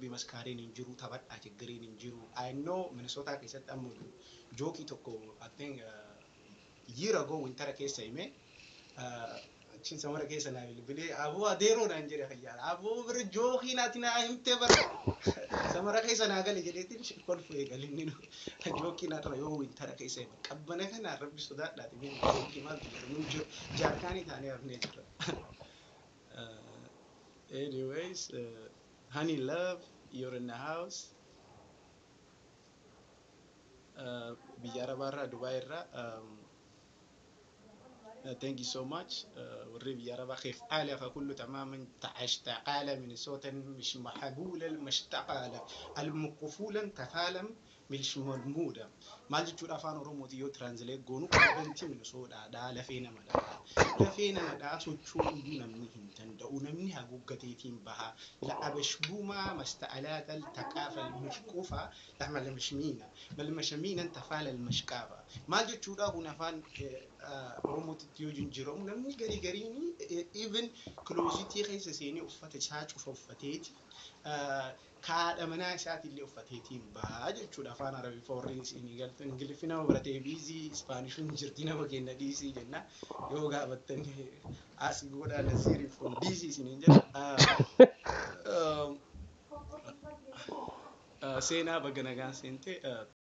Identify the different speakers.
Speaker 1: Rabbi maskaariin hin jiru, taphadhaa chiggiriin hin jiru. I know Minnesota keessatti ammoo joke tokko, I think year ago winter keessa hime. Achiin summer keessa naa bilbilee, "Aboo adeeroo," naan jedhe, "fayyaadha aboo bira joke naati naa himtee bara summer keessa naa gale," jedheetiin kolfu eegalinni. Joke naa tura yoo winter keessa hima. Qabbana kanaan Rabbi sodaadhaati, mee joke maaltu jira? Nu jaarkaanii taanee hafnee jira. Anyways, Honey Love, you're in the house. Biyya Arabaarraa, Dubaay irraa. Thank you so much. warri biyya Arabaa كيف حالك؟ كله تماما؟ اشتقال من صوت مش محبولة المشتقالة المقفولا تفالم مش مرمودة. Maal jechuudha afaan Oromooti yoo translate goonu? Qabbanti Minnesotaadha, lafee nama dhaa, lafee nama dhaa, socho'uu namni hin danda'u, namni haguuggateetiin baha. La'abashbumaa masta'alaatal taqaafal mishquufa lamalmashmiina malmashamiinan tafaalal mashqaafa. Maal jechuudha kun afaan Oromootitti yoo jijjiiramu? Namni garii gariin even closet keessa seenee uffata isaa cufa uffateeti, kaadha manaa isaatillee uffateetiin bahaa jechuudha. Afaan Arabiffaa warri isinii galtan, Ingiliffi nama baratee biizii, Ispaanishuun jirti, nama kenna dhiisii jenna. Yoo gaafattan as godhaa, Nasiirii from DC isiniin jedha. Seenaa, baga nagaan seente.